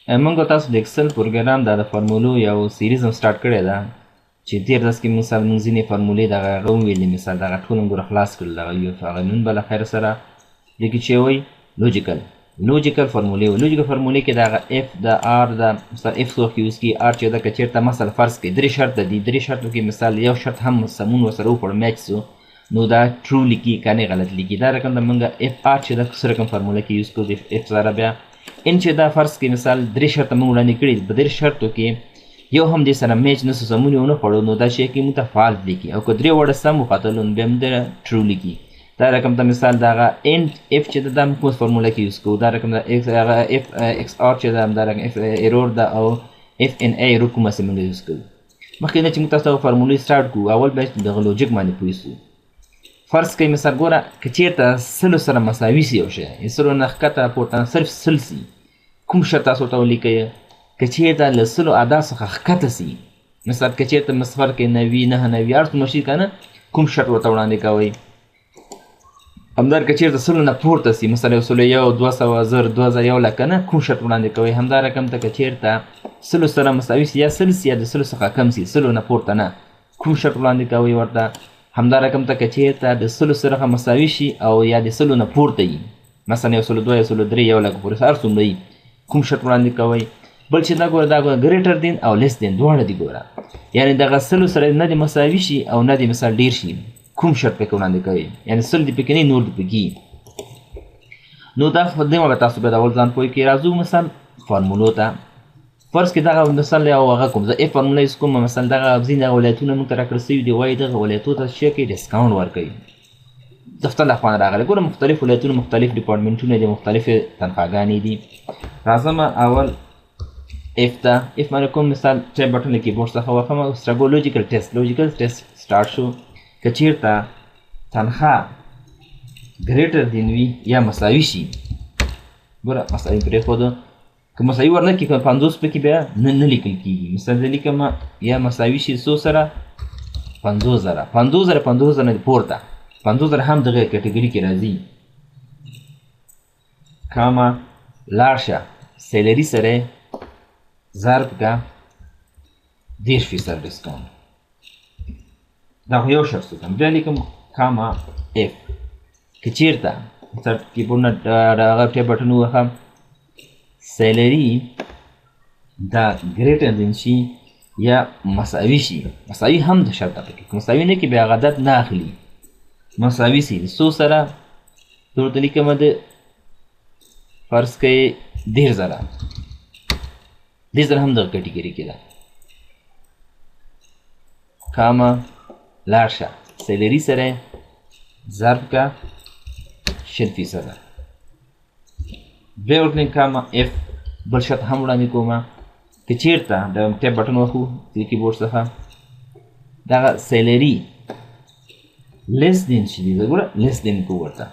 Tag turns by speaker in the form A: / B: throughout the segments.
A: موږ تاسو د Excel پروګرام دا د فارمولو یو series هم start کړی ده چې تېر درس کې مثال موږ ځینې فارمولې دغه هغه وویلې، مثال دغه ټول موږ خلاص کړل. دغه یو هغه نن به له خیر سره دې کې چې وایي logical فارمولې وي. logical فارمولې کې دغه if د or د مثال if څوک use کړي، or چې ده که چېرته مثلا فرض کړئ درې شرط دي، درې شرطو کې مثال یو شرط هم سمون ورسره وخوړ match سو نو دا true لیکي که نه غلط لیکي. دا رقم د موږ if or چې ده څه رقم فارموله کې use کړو if سره بیا and چې دا فرض کې مثال درې شرطه موږ وړاندې کړي، په درې شرطو کې یو هم دې سره match نه سو سمون یې ونه خوړو نو دا شی کې موږ ته false لیکي، او که درې واړه سم وختلو نو بیا موږ ته true لیکي. دا رقم ته مثال دغه and if چې ده دا موږ کوم فارموله کې use کوو، دا رقم ده اکس هغه if XOR چې ده همدا رقم if error ده او if NA error کومه سه موږ use کوو. مخکې نه چې موږ تاسو دغه فارمولې start کړو اول باید دغه logic باندې پوه سو. فرض کړئ مثال ګوره که چېرته سلو سره مساوي سي یو شی، سلو نه ښکته پورته صرف سل سي، کوم شرط تاسو ورته ولیکئ؟ که چېرته له سلو ادا څخه ښکته سي، مثال که چېرته مسفر کې 90 99 هر څومره شي که نه، کوم شرط ورته وړاندې کوئ؟ همدار که چېرته سلو نه پورته سي، مثلا یو سلو یو، 200، 1000، 2000، یو لک که نه، کوم شرط وړاندې کوئ؟ همدا رقم ته که چېرته سلو سره مساوي سي یا سل سي یا د سلو څخه کم سي، سلو نه پورته نه، کوم شرط وړاندې کوئ ورته؟ همدا رقم ته که چېرته د سلو سره مساوي شي او یا د سلو نه پورته وي، مثلا یو سلو دوه، یو سلو درې، یو لک پورې هر څومره وي، کوم شرط وړاندې کوئ؟ بل چې دا ګوره دا ګوره greater than او less than دواړه دي ګوره، یعنې دغه سلو سره نه دې مساوي شي او نه دې مثال ډېر شي، کوم شرط پکې وړاندې کوي؟ یعنې سل دې پکې نه نور دې پکې. نو دا دې به تاسو باید اول ځان پوه کړئ. راځو مثال فارمولو ته. فرض کې دغه مثال یو هغه کوم زه if فارموله use کوم، مثلا دغه ځینې دغه ولایتونه موږ ته راکړل سوي دي، وایي دغه ولایتو ته چې کې discount ورکوي، دفتر له خوا نه راغلی. ګوره مختلف ولایتونه مختلف ډپارټمنټونه دي، مختلفې تنخواګانې دي. راځم اول if ته. if باندې کوم مثال tab button له کیبورډ څخه وښم او سره ګو logical test، logical test start شو. که چېرته تنخوا greater than وي یا مساوي شي، ګوره مساوي پرېښودو، که مساوي ورنه کړي که 50 پکې بیا نه لیکل کېږي. مثلا زه لیکم یا مساوي شي څو سره 50,000، 50,000، 50,000 نه پورته، 50,000 هم دغه category کې راځي. comma لاړ شه salary سره ضرب که 30% discount، دا خو یو شرط سو. بیا لیکم comma if که چېرته مثلا کیبورډ نه هغه tab button ووهم salary دا greater than شي یا مساوي شي، مساوي هم د شرط پکې، که مساوي نه کړي بیا هغه عدد نه اخلي، مساوي سي څو سره زه ورته لیکم د فرض کړئ 30,000، 30,000 هم دغه category کې ده. comma لاړ شه salary سره ضرب که 20%، بیا ورته comma if بل شرط هم وړاندې کوم که چېرته د tab button وهو د کیبورډ څخه دغه salary less than شي دی، ګوره less than کو ورته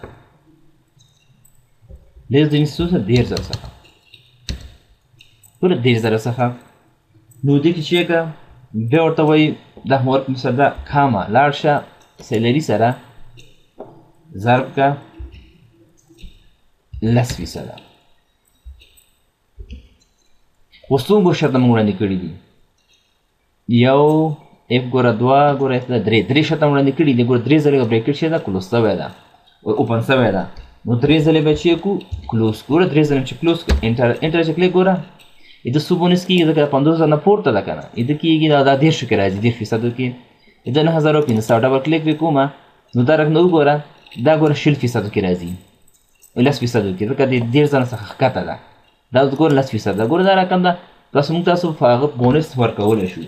A: less than څو څه 30,000 څخه، ګوره 30,000 څخه. نو دې کې چې که بیا ورته وایي دا هم ورک مثال ده comma لاړ شه salary سره ضرب که 10%. اوس څو شرط موږ وړاندې کړي دي؟ یو if ګوره دوه ګوره if ده درې، درې شرط موږ وړاندې کړي دي. ګوره درې ځلې bracket چې ده close سوی ده، open سوی ده، نو درې ځلې به چې کو close، ګوره درې ځلې چې close کړو enter، enter چې کلیک ګوره د څو بونس کېږي ځکه 50,000 نه پورته ده که نه، د کېږي دا دېرشو کې راځي، 30% کې د 9,500 double click پرې کومه نو دا رقم وګوره دا ګوره 20% کې راځي، 10% کې ځکه د 30,000 څخه ښکته ده، دا اوس ګوره 10% ده. ګوره دا رقم ده تاسو موږ تاسو په هغه بونس ورکولی شو.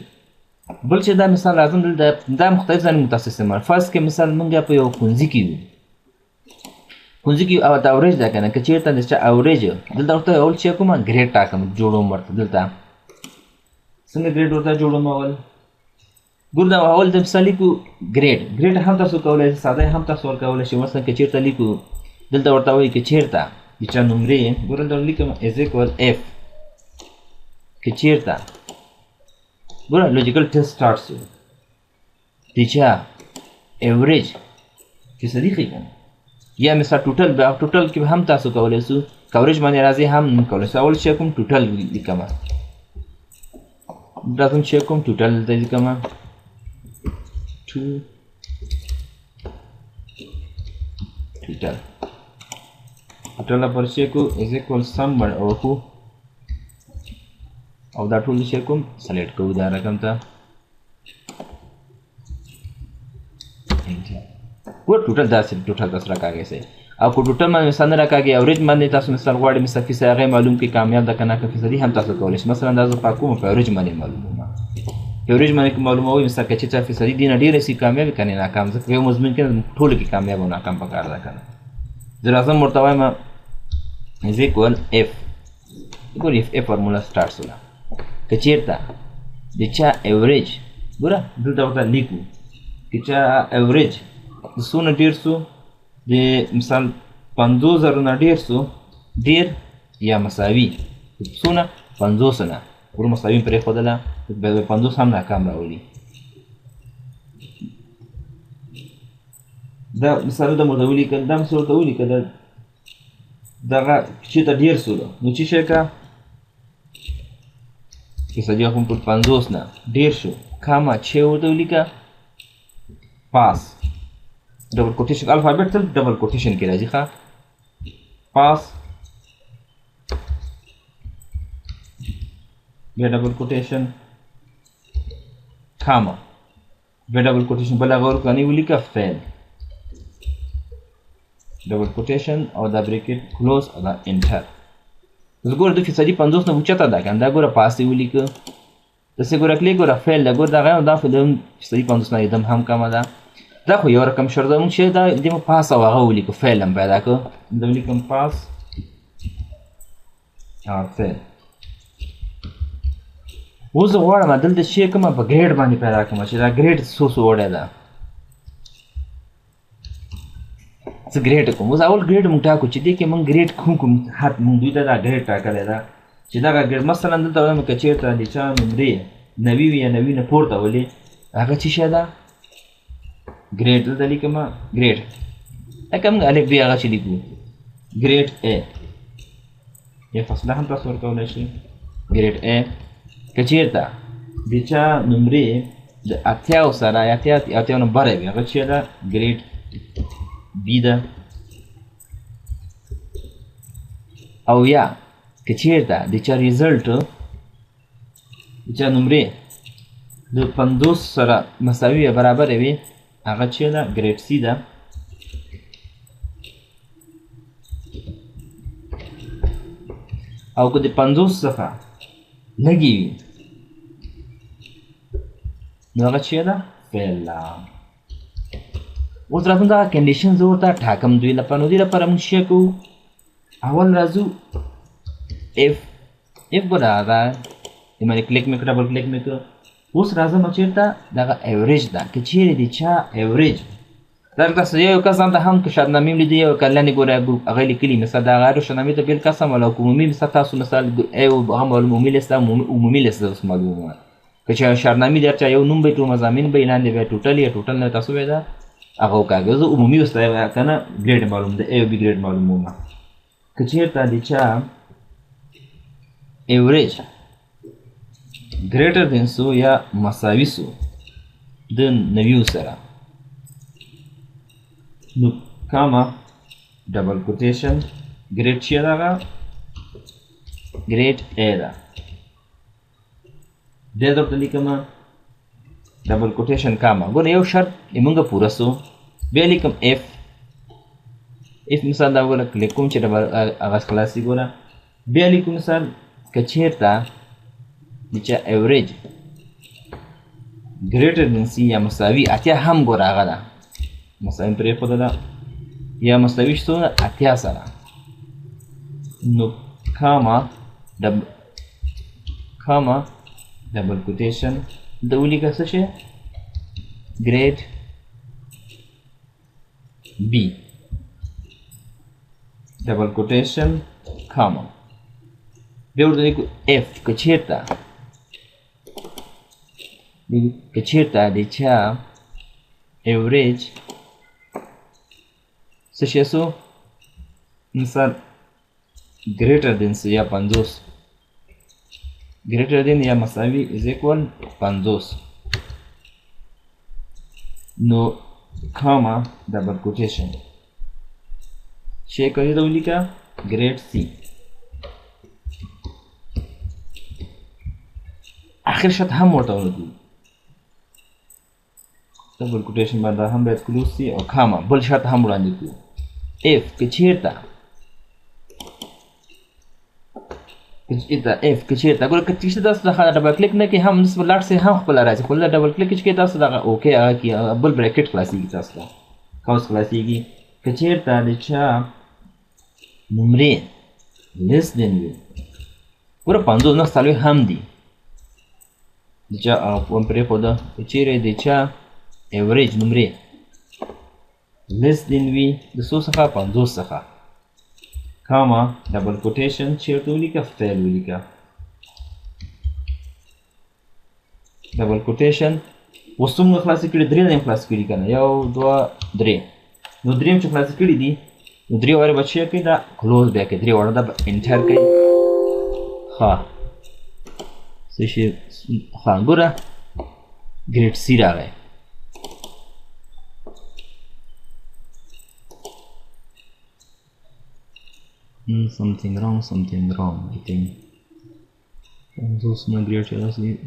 A: بل چې دا مثال راځم دلته دا مختلف ځای موږ تاسو استعمال. فرض کې مثال موږ په یو ښوونځي کې یو، ښوونځي کې او دا average ده که نه، که چېرته د چا average دلته ورته اول چې کومه grade ټاکم جوړوم ورته، دلته څنګه grade ورته جوړوم اول ګور دا اول د مثال لیکو grade، grade هم تاسو کولی شئ، ساده هم تاسو ورکولی شئ. مثلا که چېرته لیکو دلته ورته وایي که چېرته د چا نمرې ګوره دلته لیکم is equal if که چېرته ګوره logical test start سو د چا average فیصدي ښیي که نه یا مثال total به total کې هم تاسو کولی سو، که average باندې راځي هم موږ کولی سو. اول چې کوم total لیکم، راځم چې کوم total دلته لیکم total. Total لپاره چې کو is equal sum باندې وکړو او دا ټول چې کوم select کوو دا رقم ته. ګوره total داسې total تاسو راکاږئ سئ. او که total باندې مثال نه راکاږئ، average باندې تاسو مثال غواړئ مثال فیصد هغه معلوم کړئ کامیاب ده که نه، که فیصدي هم تاسو کولی شئ. مثلا دا زه پاکوم په average باندې معلوموم، په average باندې که معلوموئ مثال که چې چا فیصدي دې نه ډېره سي کامیاب که نه ناکام، ځکه یو مضمون کې ټولو کې کامیاب او ناکام پکار ده که نه. زه راځم ورته وایم is equal if، ګوره if if formula start سوله، که چېرته د چا average، ګوره دلته ورته لیکو که چا average د څو نه ډېر سو، د مثال 50 زرو نه ډېر سو، ډېر یا مساوي څو نه 50 نه، ګوره مساوي مې پرېښودله، 50 هم ناکام راولي. دا مثال دا مې ورته ولیکل، دا مې ورته ولیکل دغه چېرته ډېر سولو نو چې شی که فیصدي هم پر 50 نه ډېر شو، comma چې ورته ولیکه pass، double quotation، alphabet تل double quotation کې راځي ښه، pass بیا double quotation comma بیا double quotation بل هغه ورکړه ولیکه fail double quotation او دا bracket close او دا enter. اوس ګوره د فیصدي 50 نه اوچته ده که نه، دا ګوره pass یې ولیکه، داسې ګوره کلیک ګوره fail ده، ګوره دغه دا فیصدي 50 نه دم هم کمه ده. دا خو یو رقم شرط ده، موږ چې دا دې مو pass او هغه ولیکو fail هم پیدا کړو، دا ولیکم pass او fail. اوس زه غواړم دلته چې کومه په grade باندې پیدا کړم چې دا grade څو څو وړی ده، زه grade کوم. اوس اول grade موږ ټاکو چې دې کې موږ grade کوم کوم حد موږ دوی ته دا grade ټاکلی ده چې دغه grade مثلا دلته وایم که چېرته د چا نمرې 90 وي یا 90 نه پورته ولي هغه څه شی ده grade، دلته لیکم grade، لکه موږ الف بي هغه چې لیکو grade A، یا فاصله هم تاسو ورکولی شئ grade A. که چېرته د چا نمرې د 80 سره یا 80 نه بره وي هغه چې ده grade B ده، او یا که چېرته د چا result د چا نمرې د 50 سره مساوي یا برابره وي هغه چې ده grade C ده. او که د 50 څخه لږې وي نو هغه چې ده fail ده. اوس راځم دغه condition زه ورته ټاکم دوی لپاره، نو دوی لپاره موږ څه کوو، اول راځو if، if ګوره هغه دې باندې کلیک مې کړه، double click مې کړ. اوس راځم چېرته دغه average ده، که چېرې د چا average دا تاسو یو کس ځان ته هم که شادنامې هم لیدلي او که لاندې ګوره هغه لیکلي مثال د هغه شادنامې ته بېل کس هم ولا عمومي مثال تاسو مثال هغه عمومي لیست ده، عمومي لیست ده اوس معلومه که چې شادنامې د هر چا یو نوم به ټول مضامین به یې لاندې بیا total یا total نه تاسو به ده هغه وکاږه. زه عمومي اوس که نه grade معلوم ده، A او B grade معلومومه. که چېرته د چا average greater than سو یا مساوي سو د 90 سره نو comma double quotation grade چې دغه grade A ده، بیا درته لیکم double quotation comma. ګوره یو شرط یې موږ پوره سو، بیا لیکم if، if مثال دا ګوره کلیک کوم چې double هغه خلاص شي. ګوره بیا لیکو مثال که چېرته د چا average greater than C یا مساوي 80 هم ګوره هغه ده مساوي پرېښودله یا مساوي شو 80 سره نو comma comma double quotation د ولیکه څه شی grade B double quotation comma بیا ورته لیکو if که چېرته د چا average څه شی سو؟ مثال greater than څه یا 50، greater than یا مساوي is equal 50، نو comma double quotation شی کوي دا ولیکه grade C. اخر شرط هم ورته ولیکو، double quotation باندې هم باید close سي او comma بل شرط هم وړاندې کړو، if که چیرته if که چیرته ګوره که چیرته تاسو دغه double click نه کوئ هم نصف لاړ سئ هم خپله راځي، خو دلته double click چې کوئ تاسو دغه okay هغه کې بل bracket خلاصېږي، تاسو ته قوس خلاصېږي. که چیرته د چا نمرې less than وي، ګوره 50 نه 40 هم دي، د چا هم پرېښوده، که چیرې د چا average نمرې less than وي د څو څخه؟ 50 څخه، comma double quotation چیرته ولیکه؟ fail ولیکه، double quotation. اوس څومره خلاصې کړي؟ درې ځای خلاص کړي که نه، 1 2 3، نو درې چې خلاصې کړي دي نو درې وارې به چې کوي دا close بیا کوي، درې واړه دا به enter کوي. ښه څه شی؟ ښه ګوره grade C راغی. Something wrong, something wrong I think. 50 نه grade چې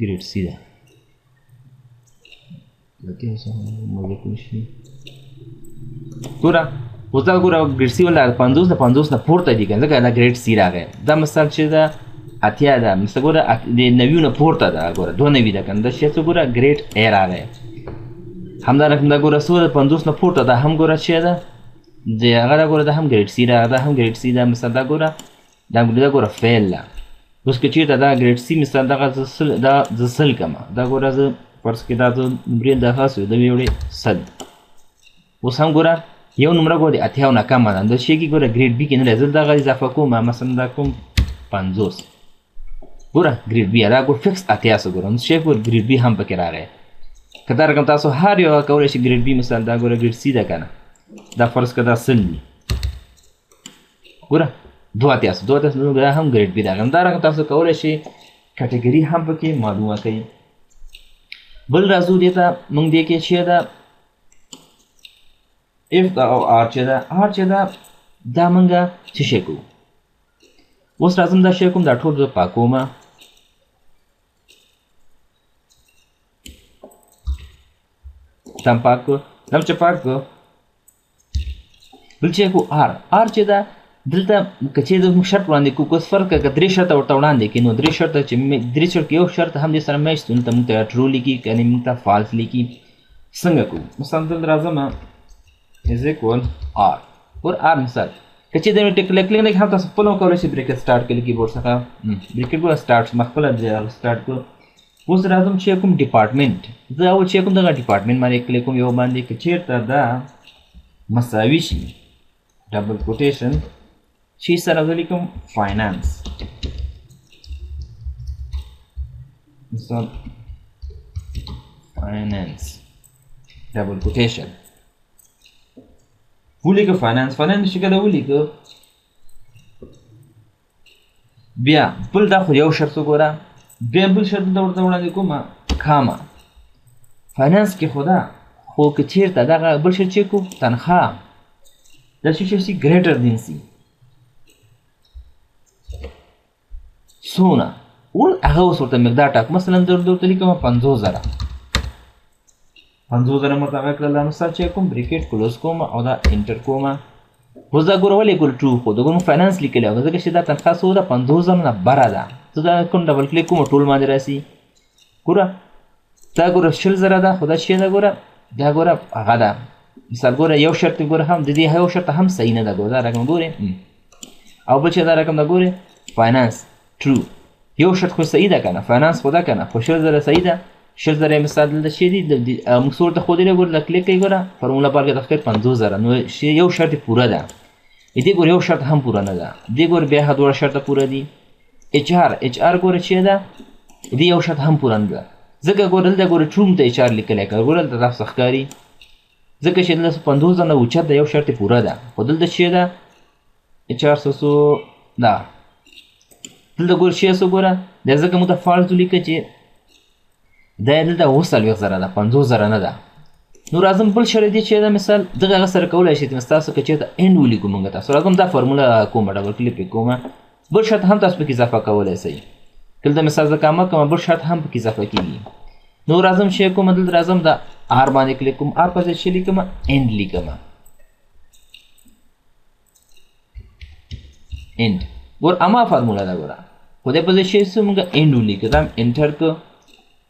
A: grade C ده، ګوره اوس دا ګوره grade C ولا 50 نه 50 نه پورته دي که نه، ځکه دا grade C راغی. دا مثال چې ده 80 ده، مثال ګوره د 90 نه پورته ده، ګوره 92 ده که نه، دا شی څه ګوره grade A راغی. همدا رقم دا ګوره څو ده؟ 50 نه پورته ده، هم ګوره چې ده د هغه دا ګوره دا هم grade C راغی، دا هم grade C ده. مثال دا ګوره دا ګوره fail ده. اوس که چېرته دا grade C مثال دغه دا زه 100 کمه، دا ګوره زه فرض کړئ دا زه نمرې دا خاص دا مې وړې 100، اوس هم ګوره یو نمره ګوره د 80 نه کمه ده، دا شی کې ګوره grade B کې نه راځي، زه دغه اضافه کوم مثلا دا کوم 50، ګوره grade B دا ګوره fix 80 څه ګوره، نو شی ګوره grade B هم پکې راغی. که دا رقم تاسو هر یو کولی شئ grade B مثال دا ګوره grade C ده که نه، دا فرض که دا 100 دي، ګوره 82 څه، 82 نو دا هم grade B راغی. دا رقم تاسو کولی شئ category هم پکې معلومه کړئ. بل راځو دې ته، موږ دې کې چې ده if دا او or چې ده، or چې ده دا موږ څه شی کوو؟ اوس راځم دا شی کوم، دا ټول زه پاکوم. دا هم پاک کړو، دا هم چې پاک کړو، بل چې کوو or. or چې ده دلته که چېرې موږ شرط وړاندې کړو، که فرض کړه که درې شرطه ورته وړاندې کړي، نو درې شرطه چې درې شرط یو شرط هم دې سره match، دلته موږ ته true لیکي که نه موږ ته false لیکي. څنګه کوو؟ مثلا دلته راځم is equal or، ور or مثال که چېرې مې ټیک کلیک نه هم تاسو خپله هم کولی شئ bracket start کړئ کیبورډ څخه، bracket ګوره start ما خپله start کړو. اوس راځم چې کوم ډپارټمنټ، زه اول چې کوم دغه ډپارټمنټ باندې کلیک کوم یو باندې، که چېرته دا مساوي شي double quotation چې سره زه لیکم finance، مثال finance double quotation ولیکه finance، finance چې کله ولیکه بیا بل دا خو یو شرط وګوره، بیا بل شرط دلته ورته وړاندې کوم comma finance کې خو ده، خو که چېرته دغه بل شرط چې کوم تنخوا دا څه شي greater than سي څونه، ور هغه اوس ورته مقدار ټاکو. مثلا درته لیکم 50,000، 50,000 مې ورته هغه کړله، نو ستا چې کوم bracket close کوم او دا enter کوم. اوس دا ګوره ولې ګوره true خو دا ګوره موږ finance لیکلی و، ځکه چې دا تنخوا څو ده؟ 50,000 نه بره ده. زه دا کوم double click کوم ټول باندې راسي. ګوره دا ګوره 20,000 ده، خو دا چې ده ګوره دا ګوره هغه ده. مثال ګوره یو شرط ګوره هم د دې یو شرط هم صحیح نه ده، ګوره دا رقم ګورې او بل چې دا رقم ده ګورې finance true، یو شرط خو صحیح ده که نه، finance خو ده که نه، خو 20,000 صحیح ده. 20,000 یې مثال دلته چې دي موږ څه ورته ښودلی، ګوره دا کلیک کوي ګوره formula bar کې د ښکاري 50,000، نو یو شرط یې پوره ده. دې ګوره یو شرط هم پوره نه ده، دې ګوره بیا دواړه شرطه پوره دي. HR، HR ګوره چې ده دې یو شرط هم پوره نه ده، ځکه ګوره دلته ګوره true ته HR لیکلی که ګوره دلته تاسو ښکاري ځکه چې دلته 50 زره نه اوچت ده، یو شرط یې پوره ده. خو دلته چې ده 400 څو ده، دلته ګوره چې څه ګوره دا ځکه موږ ته false ولیکه چې دا یې دلته 47 زره ده، 50 زره نه ده. نو راځم بل شرط دی چې دا مثال دغه هغه سره کولی شئ چې تاسو که چېرته and ولیکو موږ تاسو راځم دا فارموله کومه double click پرې کومه، بل شرط هم تاسو پکې اضافه کولی شئ. دلته مثال زه کامه کوم، بل شرط هم پکې اضافه کېږي. نو راځم چې کومه دلته راځم دا or باندې کلیک کوم، or په ځای چې لیکم and لیکم، and ګور اما فارموله ده ګوره، خو دې په ځای چې څه موږ and ولیکو، دا enter کو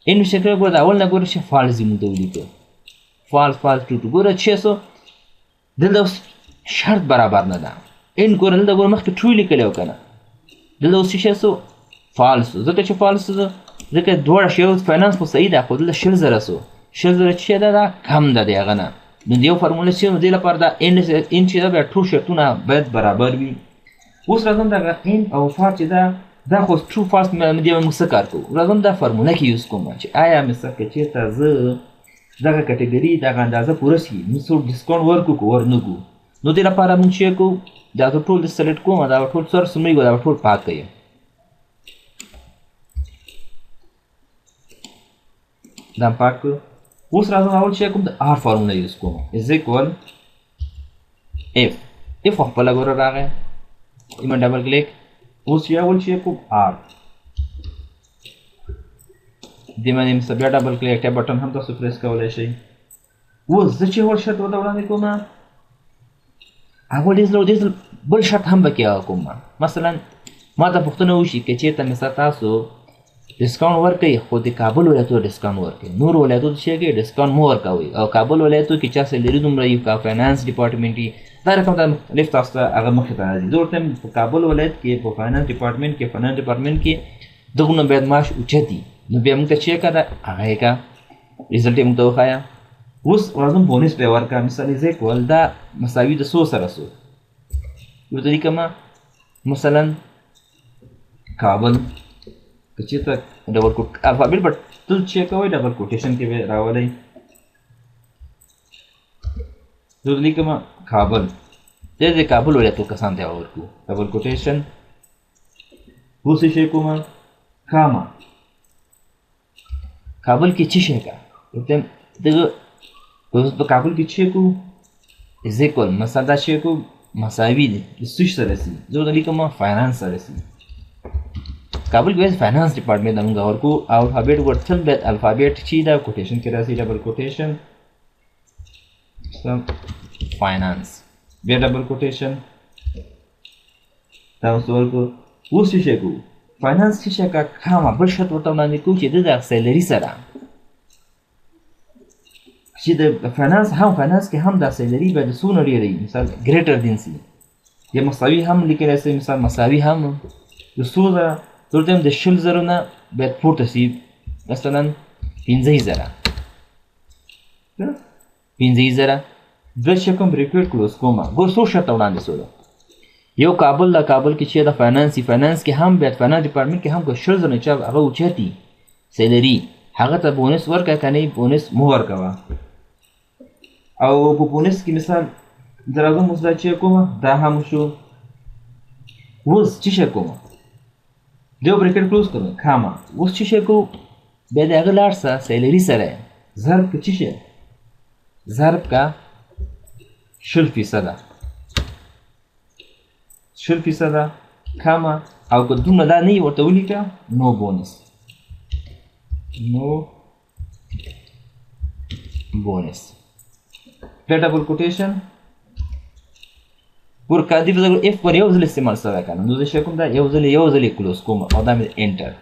A: and شکل ګوره دا اول نه ګوره چې false یې موږ ته ولیکو، false false true true. ګوره چې څه دلته اوس شرط برابر نه ده، and ګوره دلته ګوره مخکې true لیکلی و که نه، دلته اوس څه شو false، ځکه چې false ځکه دواړه شی finance خو صحیح ده، خو دلته 20 زره سو، 20 زره چې ده دا کم ده د هغه نه. نو د یو فارموله چې نو دې لپاره دا and چې ده بیا ټول شرطونه باید برابر وي. اوس راځم دغه and او for چې ده دا خو true false دې موږ څه کار کوو، راځم دا فارموله کې use کوم چې آیا مثال که چېرته زه دغه کټګوري دغه اندازه پوره شي نو څوک discount ورکړو که ورنه کړو. نو دې لپاره موږ چې کوو دا ټول select کوم، دا ټول سر سمېږي، دا ټول پاک کوي. دا پاک کړو. اوس راځم اول چې کوم د or فارموله use کوم، is equal if، if خپله ګوره راغی، ایمن double click. اوس یې اول چې کوم or دې باندې مې بیا double click، tab button هم تاسو پریس کولی شئ. اوس زه چې اول شرط ورته وړاندې کوم، اول دې ځل بل شرط هم پکې هغه کوم. مثلا ما ته پوښتنه وشي که چېرته مثلا تاسو discount ورکوئ خو د کابل ولایتو discount ورکوئ، نور ولایتو ته چې کوي discount مو ورکوئ، او کابل ولایتو کې چا salary دومره وي که finance department وي، دا رقم دا مختلف تاسو ته هغه مخې ته راځي. زه ورته وایم په کابل ولایت کې په finance department کې finance department کې دغونه باید معاش اوچت وي، نو بیا موږ ته چې که ده هغه یې که result یې موږ ته وښایه. اوس راځم bonus به یې ورکړه، مثال یې کول دا مساوي د څو سره څو، ورته لیکم مثلا کابل، که چېرته double quote alphabet به تل چې کوئ double quotation کې به راولئ، زه ورته لیکم کابل، دې د کابل ولایتو کسان ته ورکړو double quotation. اوس یې شی کوم comma کابل کې څه شی کا، ورته دغه اوس په کابل کې چې کوو is equal مثلا دا چې کوو مساوي دی د څه سره سي، زه ورته لیکم finance سره سي، کابل کې finance department ته موږ ورکو. alphabet ورته باید alphabet چې دا quotation کې راځي double quotation finance بیا double quotation دا اوس ورکو. اوس څه شی کوو finance څه شی کا comma بل شرط ورته وړاندې کوو چې د salary سره چې د finance هم finance کې هم دا salary باید څونه ډېره وي، مثال greater than سي یا مساوي هم لیکلی سي، مثال مساوي هم د څو زره ورته د 20 زرو نه باید پورته سي، مثلا 15 زره 15 زره. دوه چې کوم bracket close کوم، ګور څو شرطه وړاندې سوله، یو کابل ده، کابل کې چې د finance finance کې هم باید finance department کې هم که 20 زره چې هغه اوچتي salary هغه ته bonus ورکړه که نه bonus مو ورکوه. او په bonus کې مثال زه راځم اوس دا چې کومه دا هم شو. اوس څه شی کوم دیو bracket close کړم comma، اوس څه شی کوو بیا د هغه لاړ سه salary سره ضرب که څه شی ضرب که 20 فیصده 20 فیصده comma، او که دومره دا نه وي ورته ولیکه no bonus، no bonus بیا double quotation. ګور که دې په ځای if ور یو ځل استعمال سوی که نه، نو زه څه کوم دا یو ځل یو ځل یې close کوم او دا مې enter.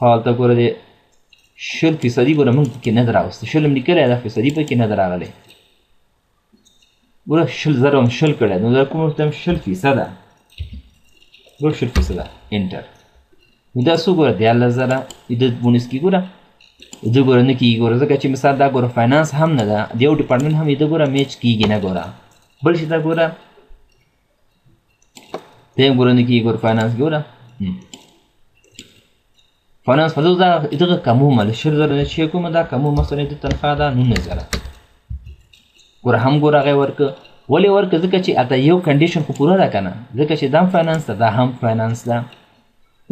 A: هلته ګوره دې 20 فیصدي ګوره موږ پکې نه ده راوستې، 20 هم لیکلی دا فیصدي پکې نه ده راغلې، ګوره 20 زره هم 20 کړی، نو دا کوم ورته هم 20 فیصده، ګوره 20 فیصده enter. نو دا څو ګوره 13 زره د bonus کې ګوره ده ګوره نه کېږي ګوره، ځکه چې مثال دا ګوره finance هم نه ده، د یو department هم ده ګوره match کېږي نه ګوره، بل شي دا ګوره دی هم ګوره نه کېږي ګوره finance ګوره. فاینانس په دا دغه کمومه له 20,000 نه چې کومه دا کمومه مثلا د تنخواه ده 19,000. ګوره هم ګوره هغه ورکه، ولې ورکه؟ ځکه چې هلته یو condition خو پوره ده که نه، ځکه چې دا هم finance ده دا هم finance ده.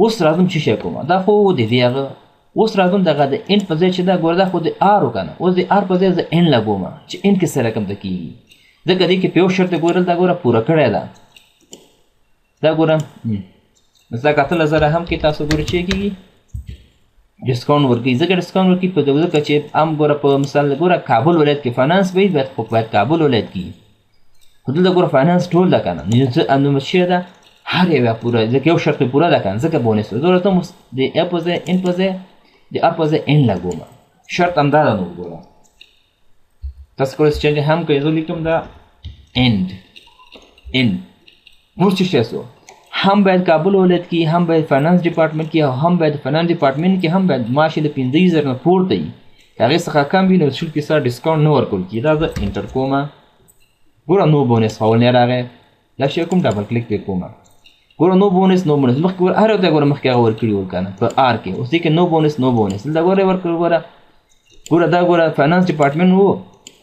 A: اوس راځم چې شی کومه، دا خو د دې هغه اوس راځم دغه د N په ځای چې دا ګوره دا خو د R و که نه، اوس د R په ځای زه N لګوم چې N کې څه رقم ته کېږي، ځکه دې کې په یو شرط ګوره دا ګوره پوره کړی ده. دا ګوره مثلا که 18,000 هم کې تاسو ګوره چې کېږي discount ورکوي، ځکه discount ورکوي په ځکه چې هم ګوره په مثال ګوره کابل ولایت کې finance به وي باید خو باید کابل ولایت کې، خو دلته ګوره finance ټول ده که نه، نو څه ده هر یو پوره، ځکه یو شرط پوره ده که نه، ځکه bonus زه ورته اوس د ا په ځای N په ځای د R په ځای N لګوم، شرط همدا ده. نو ګوره تاسو کولی شئ change هم کوئ، زه لیکم دا and N. اوس څه شی سو، هم باید کابل ولایت کې، هم باید finance department کې، او هم باید finance department کې هم باید معاش له 25,000 نه پورته وي، که هغې څخه کم وي نو 20% discount نه ورکول کېږي. دا زه enter کوم، ګوره no bonus خو اولنی راغی، دا شی کوم double click پرې کوم، ګوره no bonus no bonus مخکې ګوره هر یو ته ګوره مخکې هغه ورکړي ول که نه په R کې، اوس دې کې no bonus no bonus دلته ګوره ورکړ، ګوره ګوره دا ګوره finance department و،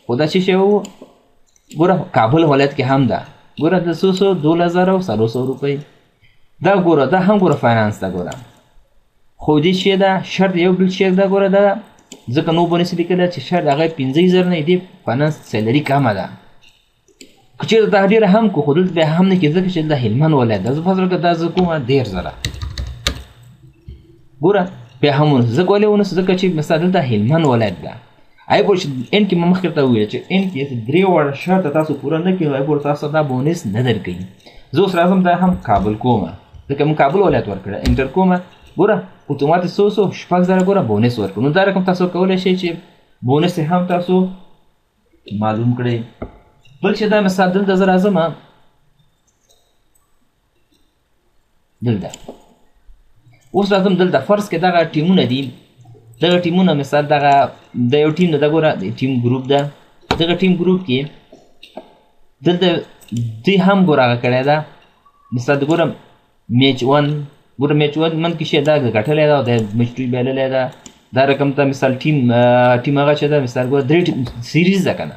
A: خو دا څه شی و، ګوره کابل ولایت کې هم ده، ګوره د څو څو 12,400 روپۍ، دا ګوره دا هم ګوره finance ده. ګوره خو دې شی ده شرط یو بل شی ده، ګوره دا ځکه no bonus لیکلی چې شرط هغه 25,000 نه دی، finance salary کمه ده، که چېرته دا ډېره هم کو خو دلته بیا هم نه کېږي، ځکه چې دلته هلمند ولایت ده. زه فرض کړه دا زه کومه 30,000، ګوره بیا هم ونه ځکه ولې ونه ځکه چې مثلا دلته هلمند ولایت ده. آی پورې چې N کې مې مخکې ته وویل چې N کې درې واړه شرطه تاسو پوره نه کړئ، آی پورې تاسو دا bonus نه درکوي. زه اوس راځم دا هم کابل کومه، ځکه موږ کابل ولایت ورکړی، enter کومه، ګوره اتومات څو څو 6,000 ګوره bonus ورکړو. نو دا رقم تاسو کولی شئ چې bonus هم تاسو معلوم کړئ. بل چې دا مثال دلته زه راځم، دلته اوس راځم دلته فرض کې دغه ټیمونه دي، دغه ټیمونه مثال دغه د یو ټیم ده، دا ګوره د team group ده، دغه team group کې دلته دوی هم ګوره هغه کړی ده، مثال د ګوره match one، ګوره match one من کې شی دا ګټلی ده او دا match two بایللی ده، دا رقم ته مثال ټیم هغه چې ده مثال ګوره درې team series ده که نه،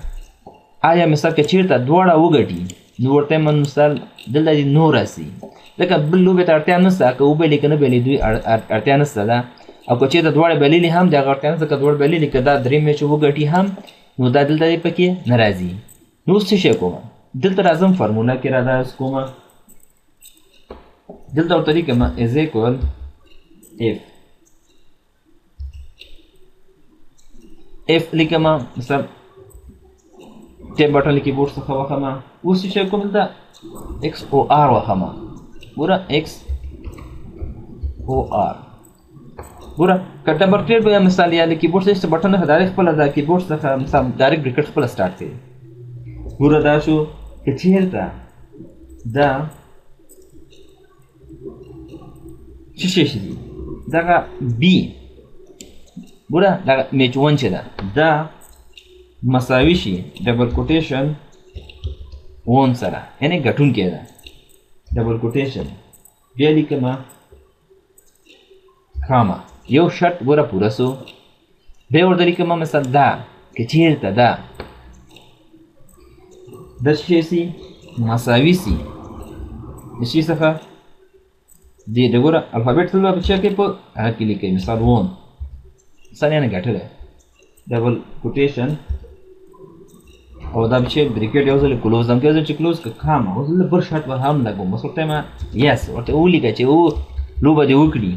A: آیا مثال که چېرته دواړه وګټي نو ورته من مثال دلته دې نو راسي، ځکه بل لوبې ته اړتیا نشته، که وبایلي که نه بایلي دوی اړتیا نشته ده، او که چېرته دواړه بایللي هم د هغه اړتیا نشته، که دواړه بایللي که دا درې match وګټي هم نو دا دلته دې پکې نه راځي. نو اوس څه شی کوم، دلته راځم formula کې را داس کوم، دلته ورته لیکم is equal if if لیکم مثلا tab button له کیبورډ څخه وخمه، اوس څه شی کوم دلته X O R وخمه، ګوره X O R، ګوره که double click به مثال یا له کیبورډ څخه button نه direct خپله د کیبورډ څخه مثال direct bracket خپله start کوي. ګوره دا شو که چېرته دا څه شی شي دغه B، ګوره دغه match one چې ده دا مساوي شي double quotation won سره، یعنې ګټونکی ده، double quotation بیا لیکمه comma، یو شرط ګوره پوره سو، بیا ورته لیکمه مثلا دا که چېرته دا د څه شی سي مساوي سي د شي څخه دې د ګوره alphabet تل په چا کې په هغه کې لیکئ، مثال won مثال یعنې ګټلی double quotation او دا چې bracket یو ځل close هم یو ځل چې close که comma، اوس دلته بل شرط به هم لګوم، اوس ورته ما yes ورته ولیکه چې لوبه دې وکړي،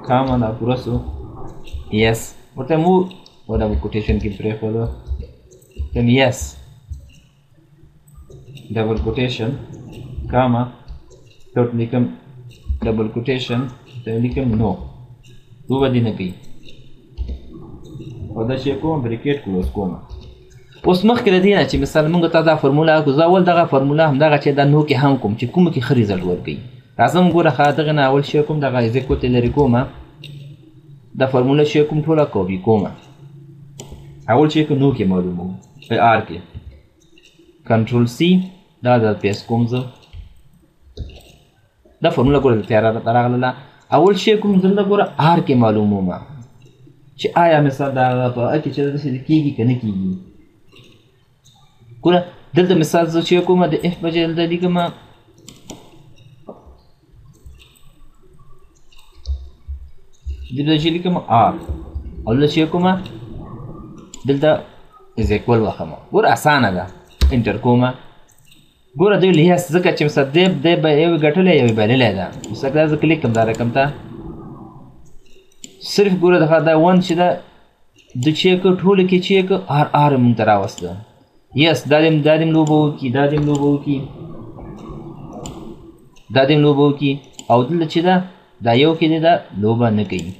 A: comma دا پوره سو yes ورته مو او double quotation کې پرېښودو، ورته yes double quotation comma ورته لیکم double quotation ورته لیکم no لوبه دې نه کوي، او دا چې کوم bracket close کوم. اوس مخکې له دې نه چې مثال موږ ته دا formula کو، زه اول دغه formula همدغه چې دا no کې هم کوم چې کومو کې ښه result ورکوي، راځم ګوره ښه دغه نه اول شی کوم دغه is equal ته لرې کوم، دا formula شی کوم ټوله کاپي کوم، اول شی کوم no کې معلوموم په R کې control C دا د paste کوم زه، دا formula ګوره تیاره راغله. اول شی کوم دلته ګوره R کې معلومومه چې آیا مثال دا په کې چې داسې کېږي که نه کېږي. ګوره دلته مثال زه چې کومه د if په ځای دلته لیکم دلته چې لیکم R او دلته چې کومه دلته is equal وخمه. ګوره اسانه ده، enter کومه. ګوره دوی yes ځکه چې مثلا دی به یو ګټلی یو یې بایللی ده. مثلا که دا زه کلیک کړم دا رقم ته صرف ګوره دغه دا one چې ده د چې که ټولو کې چې که R R مونږ ته راوسته. yes دا دې لوبه وکړي، دا دې لوبه وکړي، دا دې لوبه وکړي، او دلته چې ده دا یو کې دی دا لوبه نه کوي.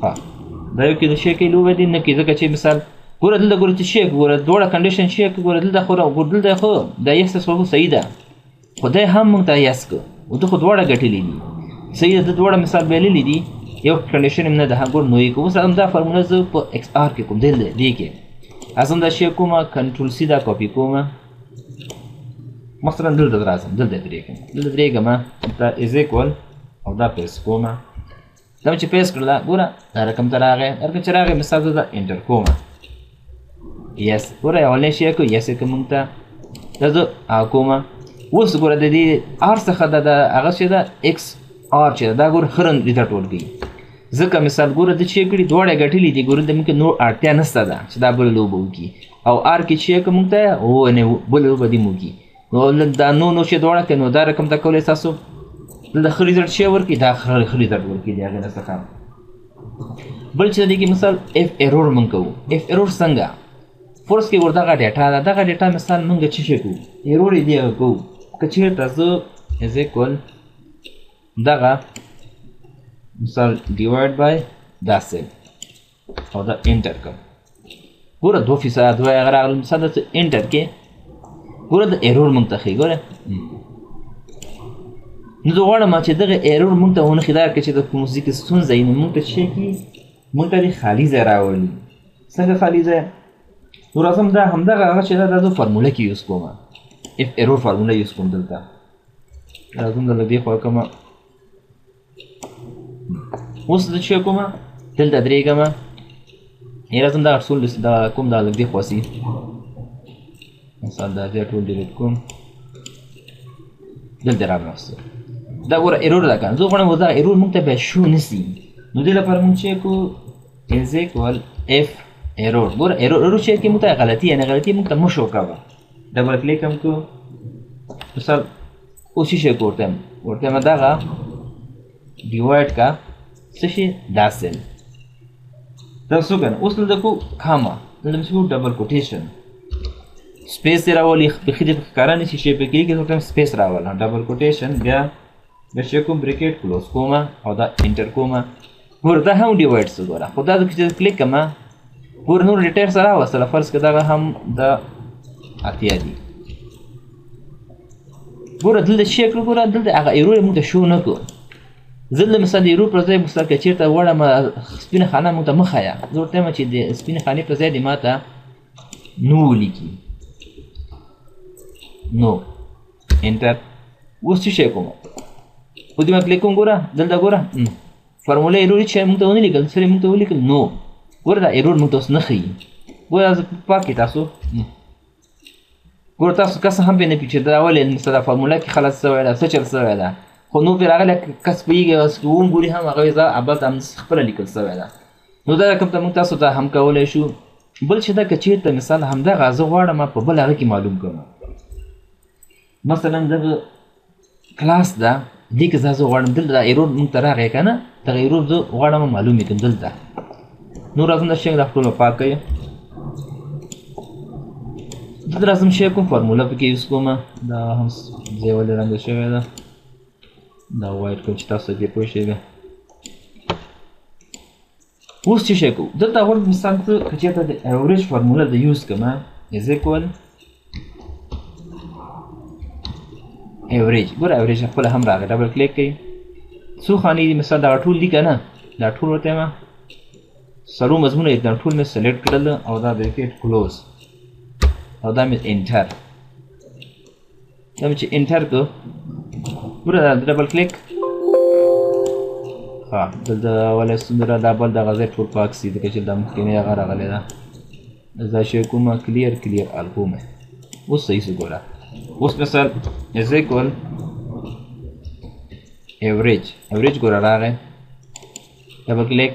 A: ها دا یو کې د شی کوي لوبه دې نه کوي، ځکه چې مثال ګوره دلته ګوره چې شی ګوره دواړه condition شی ګوره دلته خو ګوره دلته خو دا yes خو صحیح ده، خو دی هم مونږ ته yes کړو او ده خو دواړه ګټلي دي. صحیح ده، ده دواړه مثال بایللي دي، یو condition هم نه ده. ګور نو یې کوم. اوس همدا فارموله زه په X R کې کوم، دلته دې کې ازم دا شی کومه control C دا کاپي کومه، مثلا دلته راځم دلته درېږم، دلته درېږم دا is equal او دا paste کومه. دا چې paste کړله ګوره دا رقم ته راغی، دا رقم چې راغی مثال زه دا enter کومه. yes ګوره اولنی شی کو yes یې که مونږ ته دا زه کومه. اوس ګوره د دې R څخه دا هغه چې ده X R چې ده دا ګوره ښه result ورکوي، ځکه مثال ګوره ده چې کړي دواړه یې ګټلي دي. ګوره د موږ نور اړتیا نشته ده چې دا بله لوبه وکړي، او R کې چې که موږ ته و نه بله لوبه دې وکړي. نو دا نو نو چې دواړه که نو دا رقم ته کولی تاسو دلته ښه result چې ورکړي، دا ښه result ورکړي د هغې نه څخه. بل چې دې کې مثال if error موږ کوو. if error څنګه؟ فرض کې ګوره دغه data ده، دغه data مثال موږ څه شی کوو، error یې دی هغه کوو. که چېرته زه is equal دغه مثال divide by دا cell او دا enter کړم، ګوره 2% دوه هغه راغلل. مثال دا enter کې ګوره د error موږ ته ښیي. ګوره نو زه غواړم چې دغه error موږ ته ونه ښیي، دا که چې د کوم ځای کې ستونزه وي نو موږ ته څه کړي، موږ ته دې خالي ځای راولي. څنګه خالي ځای؟ نو راځم دا همدغه هغه چې ده دا زه فارموله کې use کوم، if error فارموله use کوم. دلته راځم د له دې خوا کومه، اوس زه چې کومه دلته درېږم، یې راځم دا ټول دا کوم دا لږ دې خوا سي، مثال دا ځای ټول delete کوم، دلته رانوستم. دا ګوره error ده که نه، زه غواړم دا error موږ ته بیا شو نه سي، نو دې لپاره موږ چې کوو is equal if error. ګوره error چې کې موږ ته غلطي، یعنې غلطي موږ ته مه شو کوه. double click هم کوو، مثال اوس څه شی ورته یم، ورته یم دغه divide کا څه شي دا cell دا څه که نه. اوس دلته کوو comma، دلته موږ کوو double quotation، space یې راولي، بیخي دې ښکاره نه شي شی پکې لیکي، ورته یم space راوله double quotation، بیا بیا چې کوم bracket close کومه او دا enter کومه. ګوره دا هم divide څه ګوره، خو دا چې کلیک کړم ګوره نور details راوستله. فرض که دغه هم د 80 دي. ګوره دلته چې کړو، ګوره دلته هغه error یې موږ ته شو نه کړو. زه دلته مثال د error پر ځای مثال که چېرته غواړم سپینه خانه موږ ته مه ښیه، زه ورته وایم چې د سپینې خانې پر ځای دې ما ته no ولیکي، no enter. اوس څه شی کوم، په دې ما کلیک کوم، ګوره دلته ګوره فارموله error چې موږ ته ونه لیکل، سره موږ ته ولیکل no. ګوره دا error موږ ته اوس نه ښیي. ګوره زه پاک کړئ تاسو، ګوره تاسو کس هم پرې نه پوهېږي چې دا ولې مثلا دا فارموله کې خلط سوی ده، څه چل سوی ده، خو نو پرې راغلی کس پوهېږي، اوس که وګوري هم هغه دا ابد هم خپله لیکل سوی ده. نو دا رقم ته موږ تاسو ته هم کولی شو. بل چې دا که چېرته مثال همدغه زه غواړم په بل هغه کې معلوم کړم، مثلا دغه کلاس ده دې کې زه غواړم دلته دا error موږ ته راغی که نه، دغه error زه غواړم معلوم یې کړم دلته. نو راځم دا شی دا ټول پاک کړئ، دلته راځم شی کوم فارموله پکې use کوم، دا هم ځای ولې رنګ شوی ده، دا white کوم چې تاسو دې پوه شئ. اوس څه شی کوو، دلته غواړم مثال ته که چېرته د average فارموله د use کړم، is equal average. ګوره average خپله هم راغی، double click کوي، څو خانې دي مثال دغه ټول دي که نه، دا ټول ورته یم څلور مضمونه یې دا ټول مې select کړل او دا bracket close او دا مې enter. دا مې چې enter کړو، ګوره دا double click. ښه، دلته ولې ستونزه ده؟ دا بل دغه ځای ټول پاک سي، ځکه چې دا مخکینۍ هغه راغلې ده. دا شی کومه clear clear all کومه، اوس صحیح سو. ګوره اوس مثال is equal average، average ګوره راغی، double click.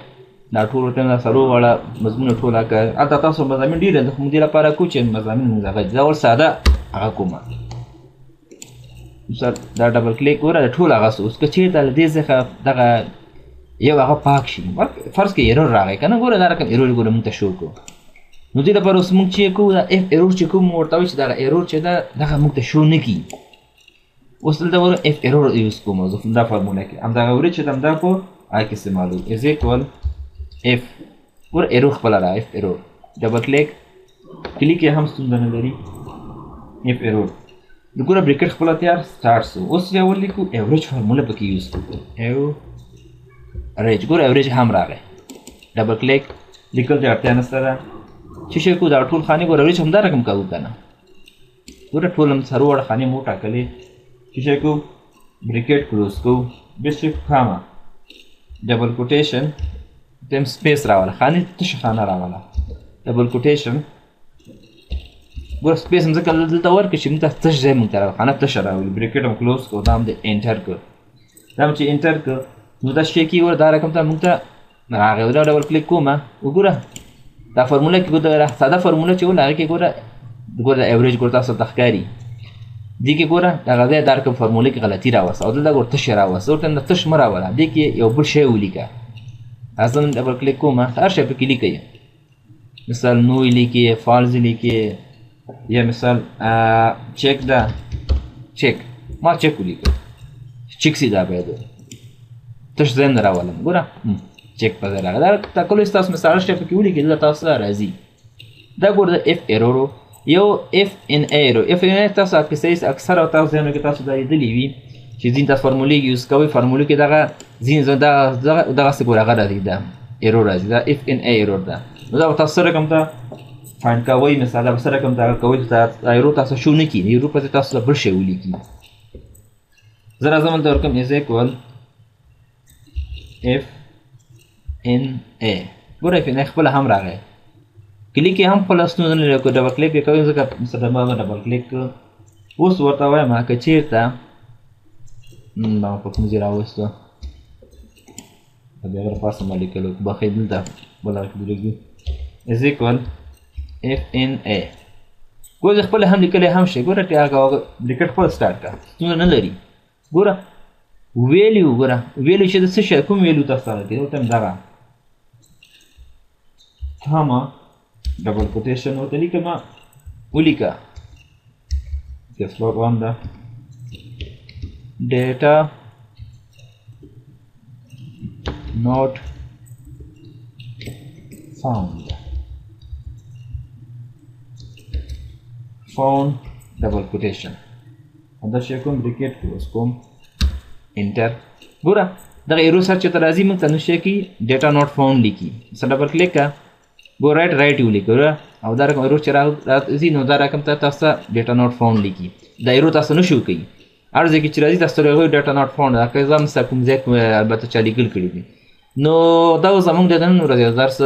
A: دا ټول ورته دا څلور واړه مضمونه ټول هغه هلته تاسو مضامین ډېر دي، خو موږ دې لپاره کوو چې مضامین موږ هغه دا ول ساده هغه کومه. مثال دا double click، ګوره دا ټول هغه سو. اوس که چېرته له دې څخه دغه یو هغه پاک شي، فرض کړئ error راغی که نه، ګوره دا رقم error ګوره موږ ته show کړو. نو دې لپاره اوس موږ چې کوو دا if error چې کوو، موږ ورته وایو چې دغه error چې ده دغه موږ ته show نه کړي. اوس دلته ګوره if error use کوم زه دا فارموله کې، همدغه average چې ده همدا په هغه کې استعمالوو. is equal if، ګوره error خپله را if error، double click، click یې هم ستونزه نه لري. if error ګوره bracket خپله تیار start سو. اوس بیا ولیکو average فارموله پکې use کړو، average، ګوره average هم راغی، double click، لیکل ته اړتیا نشته ده. چې شی کوو دا ټول خانې ګوره average همدا رقم کوو که نه، ګوره ټول هم څلور واړه خانې مو وټاکلې. چې شی کوو bracket close کوو، بیا چې comma double quotation، دیم space راوله، خانې تشه خانه راوله، double quotation. ګوره space هم ځکه دلته ورکړه چې موږ ته تش ځای موږ ته راوله، خانه تشه راولي. bracket هم close کړو، دا هم د enter کړو، دا هم چې enter کړو نو دا شی کېږي. ګوره دا رقم ته موږ ته راغی. دا double click کومه، وګوره دا فارموله کې ګوره ساده فارموله چې وله هغې کې ګوره، ګوره دا average ګوره تاسو ته ښکاري دې کې. ګوره دغه ځای دا رقم فارموله کې غلطي راوسته او دلته ګوره تش راوسته، ورته دا تش مه راوله، دې کې یو بل شی ولیکه. زه double click کومه، هر شی پکې لیکئ، مثال no لیکي، false لیکي، یا مثال چک ده، چک ما چک ولیکه، چک سي دا باید تش ځای نه راولم. ګوره چک په ځای راغی، دا ټاکلو ستاسو مثال شی پکې ولیکئ، دلته تاسو ته راځي. دا ګوره د if error، یو if N error. if N تاسو اکثر او تاسو ذهنو کې تاسو دا لیدلي وي چې ځینې تاسو فارمولې use کوئ، فارمولې کې دغه ځینې دغسې ګوره هغه راځي، دا error راځي، دا if N error ده. نو دا به تاسو څه رقم ته find کوئ، مثال دا به څه رقم ته هغه کوئ چې دا error تاسو show نه کړي، error په ځای تاسو ته بل شی ولیکي. زه راځم دلته ورکوم is equal if N A، ګوره if N A خپله هم راغی، کلیک یې هم خپله ستونزه نه لري، که double click یې کوئ ځکه مثلا ما double click کړ. اوس ورته وایم که چېرته دا په کوم ځای راوستو، بیا غره پاسه ما لیکلو، بخښئ دلته بله کې ولیکو is equal if N A. ګوره زه خپله هم لیکلی هم شي، ګوره چې هغه bracket خپله start کړه، ستونزه نه لري. ګوره value، ګوره value چې د څه شی کوم value تاسو ته راکړي، ورته دغه comma double quotation ورته لیکم، ولیکه caps lock on ده، data not found، found double quotation، دا شی کوم bracket close کوم، enter. ګوره دغه error سر چې ته راځي موږ ته نو شی کوي data not found لیکي، سره double click کړه، ګوره right right یې ولیکه، ګوره او دا رقم error چې راځي نو دا رقم ته تاسو ته data not found لیکي، دا error تاسو نه show کوي، هر ځای کې چې راځي تاسو ته راغلي data not found، دا که زه مثلا کوم ځای البته چا لیکل کړي دي. نو دا اوس زموږ د نن ورځې درس،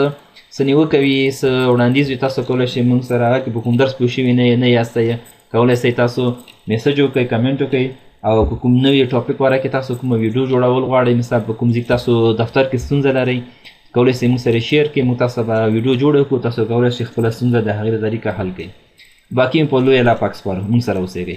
A: څه نیوکه وي څه وړاندیز وي تاسو کولی شئ موږ سره هغه کې په کوم درس پوه شوي نه یاستئ، کولی شئ تاسو message وکړئ، comment وکړئ، او که کوم نوی topic واره کې تاسو کومه ویډیو جوړول غواړئ، مثال په کوم ځای کې تاسو دفتر کې ستونزه لرئ، کولی شئ موږ سره share کړئ، موږ تاسو به ویډیو جوړه کړو، تاسو کولی شئ خپله ستونزه د هغې له طریقه حل کړئ. باقي په لوی الله پاک سپارو، موږ سره اوسېږئ.